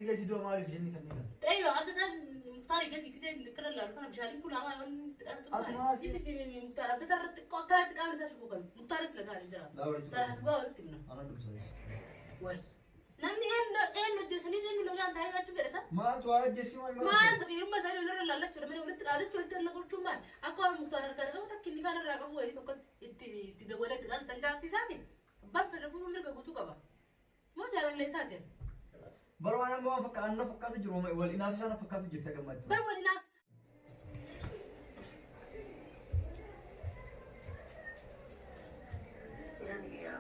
Egaa si du'a maaliif jenni kanneen kana? Eeyyoo abdataan Muktaarii gadi gisee kira laalu kana bishaaniin kun lama wanni itti dhalatu Ati maal si- Sitti fi Muktaar abdataan irratti xiqqoo akkanatti qaamni isaa shukuu qabe. Muktaaris lagaa hin jiraatu. Laa walitti Muktaar dhugaa walitti himna. Ana dubbisa. Wal. Namni eenyu hojjesanii eenyu nagaan taa'ee nyaachuu fedha isa? Maaltu waan ajjeessi maal Maal dhiirummaa isaanii walirra laallachuudha malee walitti dhaadachuu walitti anna gochuun maal? Akka waan Muktaar harkaa qabu takki inni kaan irraa qabu wayii tokko itti itti dabalee itti dhalatan jaartii isaati. Abbaan fedha fuudhuu mirga guutuu qaba. Moo jaalallee isaati? Bara waan amma waan fakkaatu anna fakkaatu jiru wal inaafsa na fakkaatu jirti akka ammaatti. Bar wal inaafsa. Nyaanni kiyya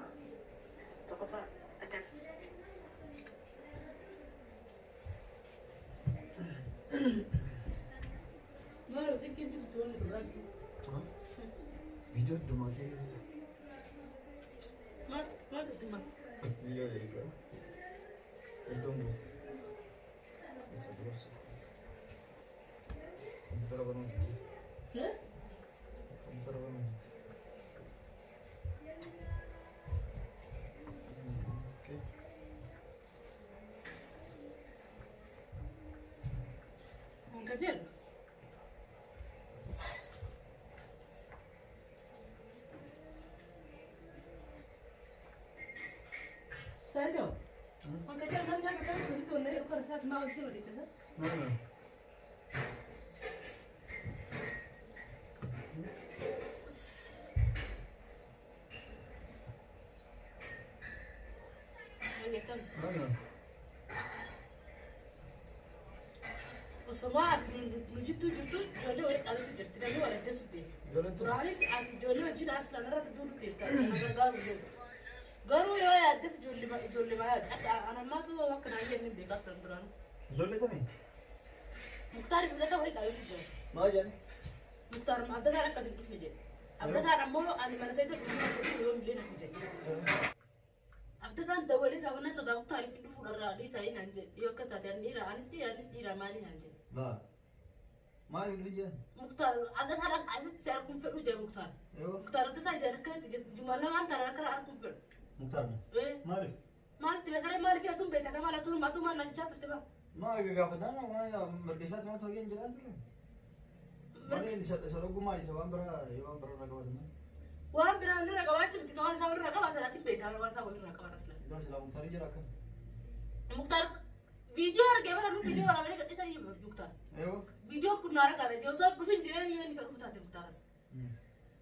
tokkoffaa akkana. Maal xiqqeen xiqqoo wanni dhugaa jiru. Viidiyoo dhumaatee. Maal maal dhuguma? Viidiyoo jedhu. Iddoon guutu. Isa dabarsu. Kompiitara banuu. Kompiitara banuu. Okay. Qajeelu. Saayidoo. Waan qajeelu kan nyaata kan walitti onnee yeroo kana isaas maa walitti walitti isa? No, no. Dhageettan. No, no. Osoo ati nu jidduu jirtu ijoollee walitti dhalutu jirti namni wal ajjeesuuf deema. Ijoolleen tun. Duraanis ati ijoollee wajjin aslaan irratti duulutti jirta nama gargaaru deemu. Garuu yoo yaaddeef ijoollee ijoollee maa yaadde akka anammaatu akka naan jenne beeka aslaan duraanu. Ijoollee tamii? Muktaar bilata walitti dhalutu jira. Maal jedhani? Muktaar abdataan akkas hin dhufne jedhe. Abdataan ammoo ani mana sayita dhufuu yoo illee dhufu jedhe. Abdataan dabalee qabana sodaa Muktaariif hin dhufuu dharraa dhiisaa naan jedhe. Yoo akkas taate ani dhiira anis dhiira anis dhiira maali naan jedhe. Laa. Maal hin jedhan? Muktaar abdataan akka asitti si arguun fedhu jedhe Muktaar. Yoo. Muktaar abdataa jedhe akkanatti jirti. Jumaan lamaan taanaan akkana arguun fedhu. Muktaar. Ee Maaliif? maalitti beekaree maaliif atuun beekta kamaal atuun atuu maal naan jechaa turte baa. Maa gaafannaan maa mirga isaatti maal tolgee hin jedhaan ture? Malee isa isa dhugummaa isa waan biraa waan biraa irraa qabatan. Waan biraa walirraa qabaachuu miti waan isaa walirraa qabaatan ati beektaa waan isaa walirraa qaban aslan. Egaa silaa Muktaar jira akkam? Muktaar viidiyoo argee bara nu viidiyoo waraabanii gadhiisanii Muktaar. Yoo. Viidiyoo kun naara gaadha jee osoo dhufin jireen yoo inni kan dhufu taate Muktaaras.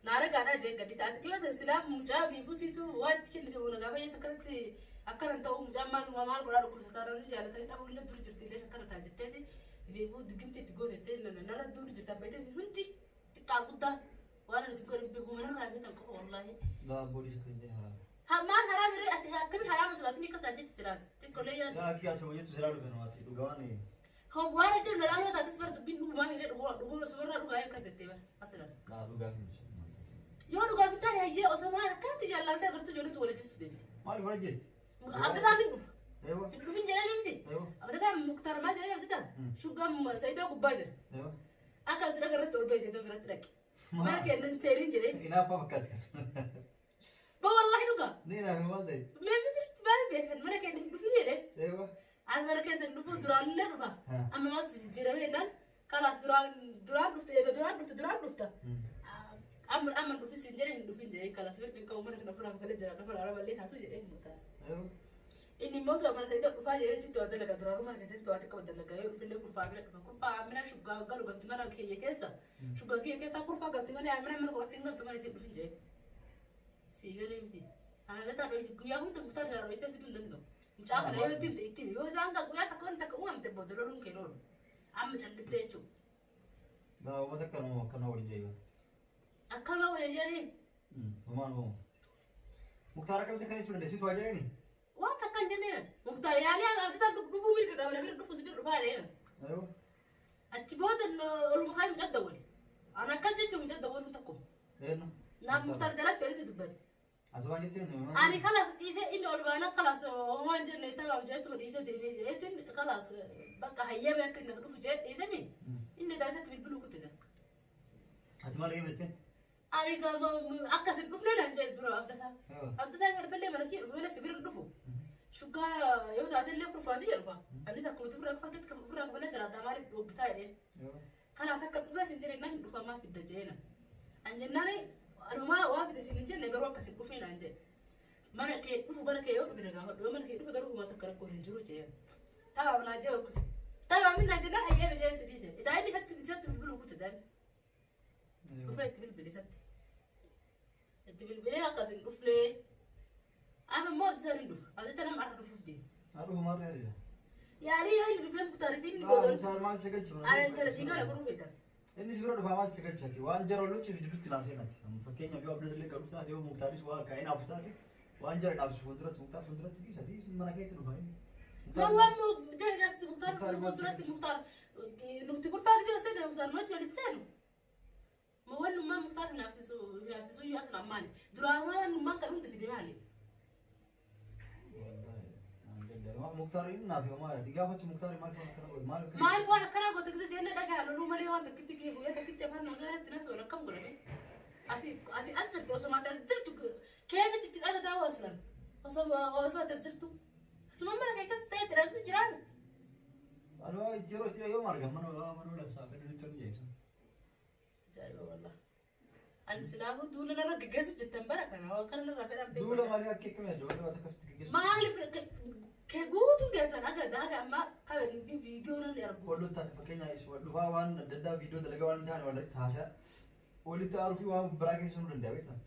Naara gaadha jee gadhiisa ati dhiyoo silaa mucaa fi fusiitu waan itti kennite bona gaafa jettu akkanatti akkana ta'u mucaan maal maal godhaa dhukkubsataa namni jaalatanii dhabuu illee dur jirti illee akkana ta'a jetteeti fiifuu digimti itti gootettee narra duulu jirtan beekte hundi xiqqaa guddaa waan ani sin godhin beeku manarraa beektan qofa wallaahi. Laa booliis akkas hin haraama. Maal haraam irree ati akkamii haraama sodaatini akkas taate jetti silaati xiqqoolee yaaddu. Yaa akki achuma jettu silaa dhufe namaati dhugaa waan Waan jiru na dhaaloo taates bara dubbiin dhugumaa hiree dhuguma sumarraa dhugaa akkas jettee bara asirra. Laa dhugaa hin jiru. Yoo dhugaa hin taane hayyee osoo maal akkanatti jaallaltee agartuu ijoolleetu wal ajjeesuuf deemti. Maaliif wal ajjeesti? Abdataan ni dhufa. Eewa. Hin dhufin jedhanii miti. Eewa. Abdataan Muktaar maal jedhanii abdataan shuggaan Saayidoo gubbaa jira. Eewa. Akka asirra irratti ol ba'e Saayidoo biratti dhaqe. Mana keenya seeriin jedhee. Inaaffaa fakkaati. Ba wallaahi dhugaa. Ni inaafe maal ta'e? Mee miti baay'ee beekan mana keenya hin dhufin jedhee. Eewa. Ani mana keessa hin dhufu duraan illee dhufa. Amma maaltu jijjiirame jennaan kalaas duraan duraan dhufte eega duraan dhufte duraan dhufta. Amma amma hin dhufin siin jedhee hin dhufin jedhee kalaas mirga hin qabu mana kana ofirraa kafalee jira lafa araballee taatu jedhee hin mutaa. Eewa. Inni immoo ta'u mana sayidoo dhufaa jedhee achitti waa dalagaa duraan mana keessatti waa xiqqoo dalagaa yoo dhufillee kurfaa bira dhufa kurfaa amina shuggaa galu galti mana kiyya keessa shuggaa kiyya keessa kurfaa galti mana amina mana kophaatti hin galtu mana isin dhufin jedhee. Sii galee miti. Ana gataa dho'i guyyaa hunda muktaar jala dho'isee fiduu hin danda'u. Mucaa kana yoo itti himte itti himi yoo isaan kan guyyaa takka wanti takka uumamte booda loluun kee oolu. Amma calliftee jechuudha. Laa uummata akkanuma akkanuma waliin jeeyu. Akkanuma waliin jedhanii Homaan hooma. Muktaar akkamitti akkana jechuu dandeessitu waa jedhani? waan takka hin jenneen. Muktaar yaalii abdataan dhufuu mirga qaba namni dhufu si bira dhufaa jedheen. Eewa. Achi booda oluma kaayee mucaa dawwale. Ana akkas jechuun mucaa dawwaluun tokkuma. Eenyu? Naaf Muktaar jalatti walitti dubbate. Ati waan jetteen Ani kalas dhiisee inni ol baana kalas homaa hin jenne tabaam jedheetuma dhiisee deemee jedheetiin kalas bakka hayyame akka inni as dhufu jedhee dhiisee mi inni egaa isatti bilbiluu kutte. Ati maal eegalte? Ani akkas hin dhufne naan jedhe dura abdataa. Abdataa yoo dhufallee mana kee dhufe malee si bira hin dhufu. Shuggaa yoo taate illee kurfaati jedhu fa'a. Anis akkuma ofirraa kafaltetti ofirraa kafalee jiraadha maaliif dhoggitaa jedheen. Kanaas akka dhufee sin jedhe naan hin dhufamaa fidda jeena. An jennaan anumaa waa fide sin hin jenne garuu akkas hin dhufee naan jedhe. Mana kee dhufu mana kee yoo dhufe na gaafadhu yoo mana kee dhufe garuu uummata akka rakkoo hin jiru jeen. Taphaaf naa jee okkute. Taphaaf min naan jennaan hayyee bishee itti dhiise. Idaa inni isatti bilbiluu kute daan. Dhufee itti bilbile isatti. Itti bilbilee akkas hin dhufnee. Amma immoo abditaan hin dhufa. Abditaan nama har'a dhufuuf deema. Haa dhufu maal yaadida? Yaalii yoo inni dhufee muktaar fi inni booda. Muktaar maal si galcha? Ana intala dhiigaa na godhuu feetan. Innis bira dhufaa maal si galchati? Waan jara lolchiif jidduutti naa seenati. Fakkeenyaaf yoo abdatillee qabu taate yoo Muktaaris waa akka hin hafu taate waan jara dhaabsisu fuulduratti Muktaar fuulduratti dhiisati mana keetti dhufa inni. Ma waan jara dhaabsisu Muktaar fuulduratti Muktaar nuti kurfaa gisee seenu Muktaar nu wajjin seenu. Ma waan nummaan Muktaar hinaafsisu hinaafsisu iyyuu aslaan maali? Duraan waan nummaan kan hundi fide maali? Muktaar inni naaf yoo maali? Gaafattu Muktaar maal waan akkana godhe maal akka Maal waan akkanaa goote gisee jenne dhagaa loluu malee waan takkitti gee guyyaa takkitti afaan nagaatti na soon akkam godhame. Ati as jirtu osoo ati as jirtu keefitti itti dhala taa'u aslan osoo ati as jirtu. Asuma mana kee keessa ta'e itti dhalatu jiraame. Aloo yeroo itti yoo marga mana mana laksaa fedhu nutti tolu jeessa. Ajaa'iba wallah. Ani silaafuu duula narra geggeessu jirtan bara kana waan kana narraa fedhan beeku. Duula malee akka akkami adda waan akkasitti geggeessu. Maaliif kee guutuu geessan aga haga ammaa qaban viidiyoo nan argu. Walloo taate fakkeenyaaf dhufaa waan adda addaa viidiyoo dalagaa waan hin taane walitti haasa'aa walitti aaruu fi waan biraa keessa nu danda'a beektaa.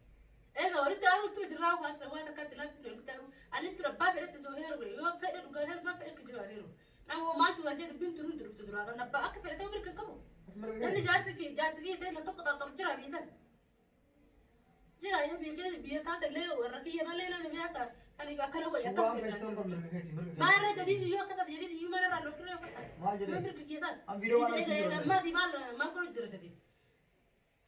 Egaa walitti aaruu ittuma jirraa haasna waan takka itti laaffisne walitti aaruu. Ani tura abbaa fedhatti osoo heerume yoo fedhe dhugaan heerumaa fedhe kijibaan heeru. Nama maaltu galchee dubbiin tun hundi dhufte duraan abbaa akka fedhe ta'uu mirga hin qabu. Namni jaarsi kee ta'e na tokko xaxxaru jira biyya tana. Jira yoo biyya kee biyya taate illee warra kiyya malee namni bira akka kaniif akkana godhe akkas Waan godhe. feestoon kun mirga keeti mirga keeti. Maalirra jadiidi yoo akkas taate jadiidi iyyuu maalirraa lokkirra yoo akkas taate. Maal jedhee? Yoo mirga kiyya taate. An viidiyoo waan arginu Egaa jedhee. maatii maal maal godhu jira jadiidi.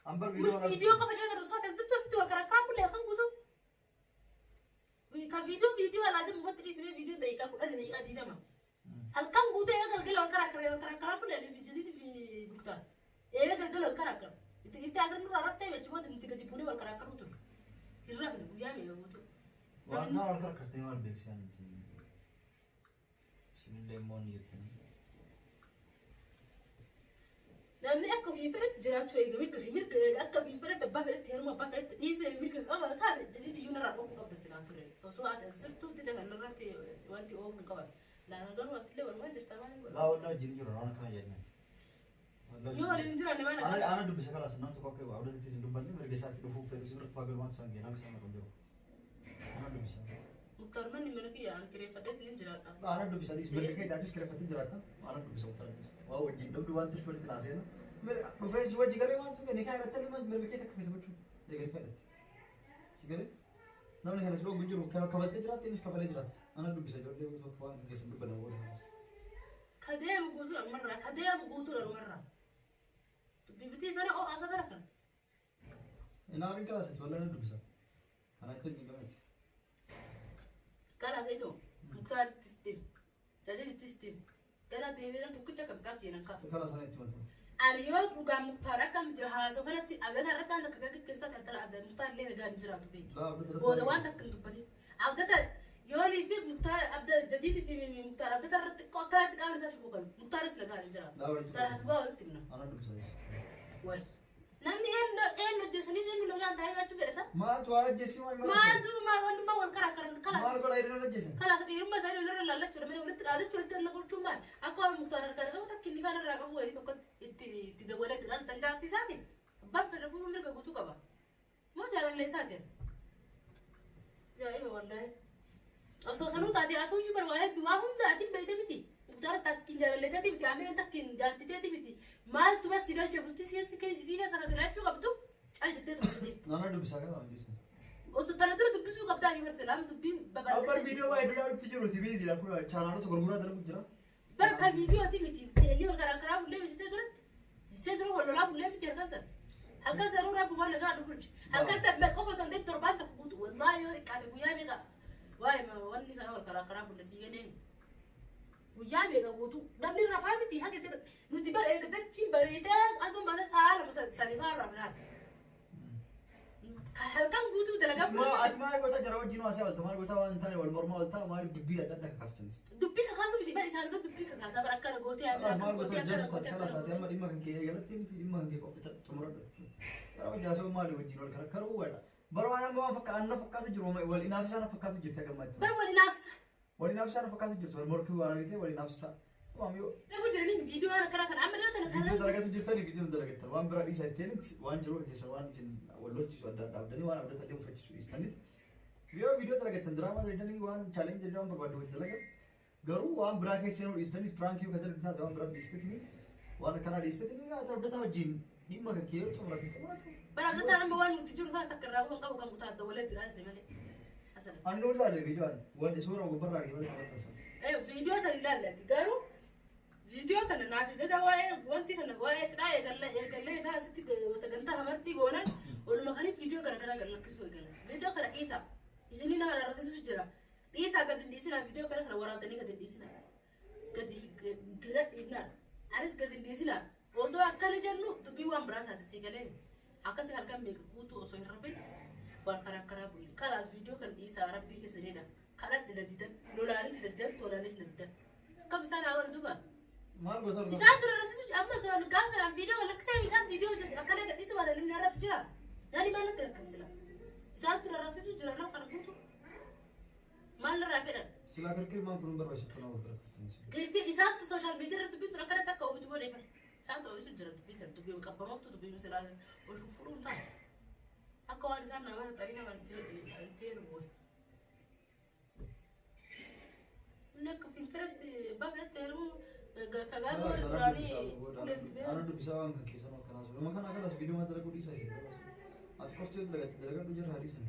An bar Mush viidiyoo waan viidiyoo qofa jedhan osoo ta'e zirtu asitti wal karaa bulee kan guutuu. Ka viidiyoo viidiyoo alaa jiru mubatti dhiisee viidiyoo daqiiqaa 10 daqiiqaa 20. Halkan guutuu eega galgala wal karaa wal karaa bulee fi jadiidi fi buktaan. Eega galgala wal karaa karaa. Itti dhiiftee agarra nurraa raftee beechi booda nuti gadi buunee wal karaa karuu turre. Hin rafne guyyaa meeqa guutuu. Waan kana wal karkartanii maal beeksisan isinillee immoo ni jettanii. Namni akka ofii fedhetti jiraachuu eega mirga mirga eega akka ofii fedhetti abbaa fedhetti heeruma abbaa fedhetti dhiisuu eega mirga qaba taate jadiidi iyyuu narraa dhoofuu qabda silaa ture. Osoo ati as jirtu dida kanarratti wanti oofuu hin qaban. Laana garuu atillee walumaan jirta maal hin godhu. Laa wallaa wajjin jiru waan akkana jedhaniiti. Yoo waliin hin jiraanne maal Ana agarra? ana dubbisa kalaas nam tokko akka abdatatti isin dubbanne mirga isaatti dhufuuf fedhu si biratti waa waan isaan geenaan isaan hin jiru. Ana dubbisa. Muktaar manni mana kiyya ani kireeffadheetiin hin jiraadha. Ana dubbisa dhiis mirga keetti achis kireeffattee jiraatta. Ana dubbisa Muktaar dubbisa. Waa wajjin dhabdu waan tirfi walitti naaseena. Dhufee si wajji galee waan sun nikaa irratti illee mirga keetti akka feete gochuu. Eega nikaa irratti. Si galee namni kana si dhoogu jiru kafattee jiraatte innis kafalee jiraata. Ana dubbisa ijoollee tokko waan gaggeessan dubbanna booda. Ka deemu guutuudha dhumarraa ka deemu guutuudha dhumarraa. Dubbii bitii tana oo'a safara kana. Inaarin kalaasatti walaa na dubbisa. Kana itti hin gamatti. Kalaas eetu Muktaar ittis deemu. Jadiid ittis deemu. Gara deebiin tokkicha kam gaaf yeenan kaaf. Kalaas sana itti manta. Ani yoo dhugaan Muktaar akka haasoo kanatti abdata irratti waan takka gaggeessaa tartara abda Muktaar illee nagaan hin jiraatu beeki. Laa abdata irratti. Booda waan takka hin dubbatin. Abdata yoonii fi Muktaar abda Jadiidii fi Muktaar abdata irratti akkanatti qaamni isaa shukuu qabu. Muktaaris nagaan hin jiraatu. Laa walitti. Muktaar dhugaa walitti himna. Ana dubbisa. Wayi. Namni eenyu eenyu hojjesanii eenyu nagaan taa'ee nyaachuu fedha isa. Maaltu waan ajjeessi maal Maal duuba maal wannummaa wal karaa karan kalaas. Maal godha hiriira ajjeessan? Kalaas dhiirummaa isaanii walirra laallachuu malee walitti dhaadachuu walitti anna gochuun maal akka waan Muktaar harkaa qabu takki inni kaan irraa qabu wayii tokko itti itti dabalee itti dhaadatan jaartii isaati. Abbaan fedha fuudhuu mirga guutuu qaba. Moo jaalallee isaati? Ajaa'iba wallaahi. Osoo sanuu taate atuyyuu bara waa hedduu waa hunda ati hin beekte miti. Muktaar takkiin jaalallee taati miti Amiiraan takkiin jaartii teeti miti. Maaltu bas si galchee bultii si keessa kan silaachuu qabdu cal jettee tokko dhiifte. Ana dubbisa kana ajjeessan. Osoo tana dura dubbisuu qabdaa yoo barsiilaam dubbiin Abbar babal'atee. viidiyoo baay'ee dura jiru tibiiti kun chaanaalota gurguraa dalagu jira. Bar ka viidiyooti miti teenyee wal karaa karaa bullee miti duratti. Jettee dura wal lolaa bullee miti halkan sana. Halkan sana rabbumaan nagaa dhufu. Halkan sana qofa osoo hin ta'in torbaan tokko guutu wallaahi yoo xiqqaate guyyaa meeqa waa'ee wanni kana wal karaa karaa bulle sii ganee guyyaa meeqa guutu namni rafaa miti haga sirra nuti bara eega dachiin bareedee aduun baatee sa'a 2 3 fa'aa irraa bilaan. Halkan guutuu dalagaa Ismaa ati maal goota jara wajjin haasa'aa oolta maal goota waan taane wal mormaa oolta maaliif dubbii adda addaa kakaastanis. Dubbii kakaasu miti bar isaan dubbii kakaasaa bar akkana gootee Maal akkas goota gootee akkana jaarsa gootee kanas akkana ati amma dhimma kan kee eegalatti miti dhimma kan kee qofa xumuradhu. Bara wajjin haasa'uu maali wajjin wal karkaruu wala. Bara waan amma waan fakkaatu anna fakkaatu jiru wal inaafsisaa na fakkaatu jirti akka ammaatti. Bar wal inaafsa. Wal inaafsisaa na fakkaatu jirti wal morkii waan argite wal inaafsisaa. Waam yoo Nama jiranii viidiyoo akkana kana amma dhiyoo tana viidiyoo kana. dalagatu jirtanii viidiyoo dalagattan waan biraa dhiisaa ittiin waan jiru keessa waan isin wal lolchisu adda adda abdanii waan abdatan illee uffachiisu dhiistanitti. Yoo viidiyoo dalagattan diraamaa dalagatanii waan challenge jedhamu barbaaddu waliin dalagan garuu waan biraa keessa yeroo dhiistaniif prankii yoo kan taate waan biraa dhiistatanii waan akkanaa dhiistatanii ati abdataa wajjin dhimma kan kee yoo xumurate xumurate. Bara abdataan amma waan nuti jiru kana takka irraa waan qabu kan kutaa adda walee jiraate malee. Asala. Ani nuu ilaalle viidiyoon wanti suura gubbarraa argee malee kan taasisan. Viidiyoo san ilaallatti garuu viidiyoo kana naaf hidhata waa'ee wanti kana waa'ee cidhaa eegallee isaa asitti sagantaa hamartii goonan oluma kaniif viidiyoo gara garaa gad lakkisuu eegalan. Viidiyoo kana dhiisaa. Isinii nama arrabsiisu jira. Dhiisaa gadi hin dhiisinaa viidiyoo kana kana waraabdanii gadi hin dhiisinaa. Gadi dhiifnaa. Anis gadi hin dhiisinaa. Osoo akkana jennu dubbii waan biraa taate sii galee akkasii halkan meeqa guutuu osoo hin rafin wal karaa karaa bulle. Kalaas viidiyoo kana dhiisaa rabbii keessanidha. Kadhadhe na didan, lolaanis na didan, tolaanis na didan. Akkam isaan haa wal duuba. Maal goota Isaan dura arrabsiisu amma osoo gaafa sanaan viidiyoo lakkisee isaan viidiyoo akkana gadhiisu baatan inni arrabsu jira. Nani maal natti rakkansila? Isaan dura arrabsiisu jira nama kana guutuu. Maal irraa fedhan? Silaa kirkir maal kun barbaachisu kana wal karkartan. Kirkir isaantu social media irratti dubbiin tun akkana takka ofitu godhe bara. Isaantu ofisu jira dubbii sana dubbii qabbanooftu dubbii silaa ol fuffuruun ta'a. Akka waan isaan nama xarii nama itti heerumu. Inni akka finfiratti baafnatti heerumu kagaaba duraanii uleetti Ana dubbisaa waan kan keessan akkanaas. Nama kana akkanas viidiyoo maal dalaguu dhiisaa isin. Ati qofti yoo dalagatte dalagadhu jirra dhiisan.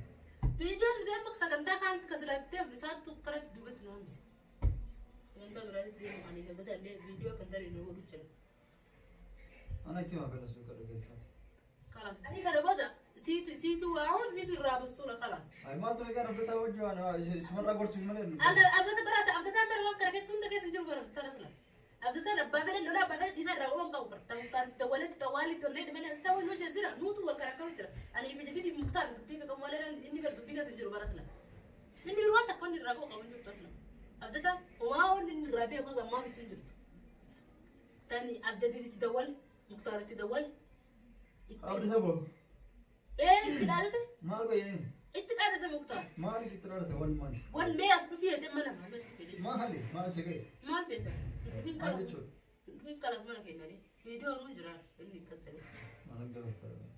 Viidiyoon nuti amma sagantaa kaanitti kan silaatti deemnu isaantu kanatti duubatti nu hambise. Sagantaa biraatti deemu ani sagantaa illee viidiyoo kan dalagnu godhu jira. Ana itti himaa kanas yoo kadhu galchaati. Kalaas. Ani kana booda siitu siitu waan siitu irraa bassuudha kalaas. Ay maal ture gaan abdataa wajji waan isumarraa gorsuuf malee. Ana abdata biraata abdataan bara waan kana keessa hunda keessa hin jiru bara abdataan asla. Abdataan abbaa fedhan lola abbaa fedhan dhiisaa irraa uuman qabu bara. Ta'u walitti xawwaalitti tollee dhimma abdataan wal hojjaa jira nuutu wal karaa karu jira. Ani ifi jadidiif muktaar dubbii qabu malee inni bara dubbii keessa hin jiru bara asla. Inni yeroo waan takka inni irraa qabu hin jirtu asla. Abdataan homaa wanni inni irraa beeku haga ammaa hin jirtu. Tani abjadiditti dawwale muktaaritti dawwale. Abdata boo. Itti dhaadate. Maal bayyanii? Itti dhaadate muktaar. Maaliif itti dhaadate wanni maal? Wan mee as dhufii jedhee mana maal as dhufii? Maali? Maal si ga'e? Maal beekta? Dhufiin Maal kalas. jechuudha? Dhufiin kalas mana keenyanii. Viidiyoo nuun jira inni kassanii. Maal gaafata?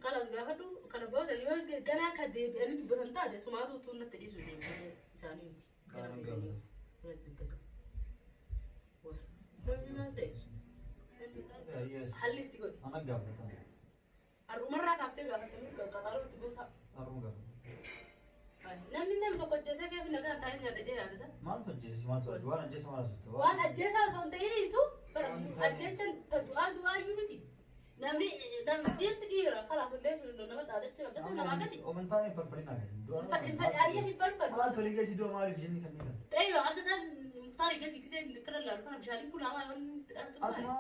Kalas gaafadhu kana booda yoo ganaa ka deebi'anii dubbatan taate sumaatu utuu natti dhiisu deebi'anii isaanii miti. Maal gaafata? Natti dubbatan. Namni maal ta'e? Halli itti godhe. Ana gaafata. Har'umarraa kaaftee gaafatanii qaxaaruu itti goota. Har'uma gaafata. Namni namni tokko ajjeesee keef nagaan taa'ee nyaata jee yaada isa. Maaltu ajjeese? Maaltu ajjeese? Waan ajjeese maal asirratti? Waan ajjeesaa osoo hin ta'iniitu ajjeechan du'aa du'aa iyyuu miti. Namni dhiirti dhiira kalaas illee sun nama dhaadachuu abdatu namaa gadi. Amantaan hin falfalin akkasii. Ayyee hin falfalu. Maaltu olii geessi du'a maaliif jennee kanneen kana? Eeyyoo abdataan muktaarii gadi gisee kana laalu kana bishaaniin kun hamaa waan itti dhaatu. Ati maal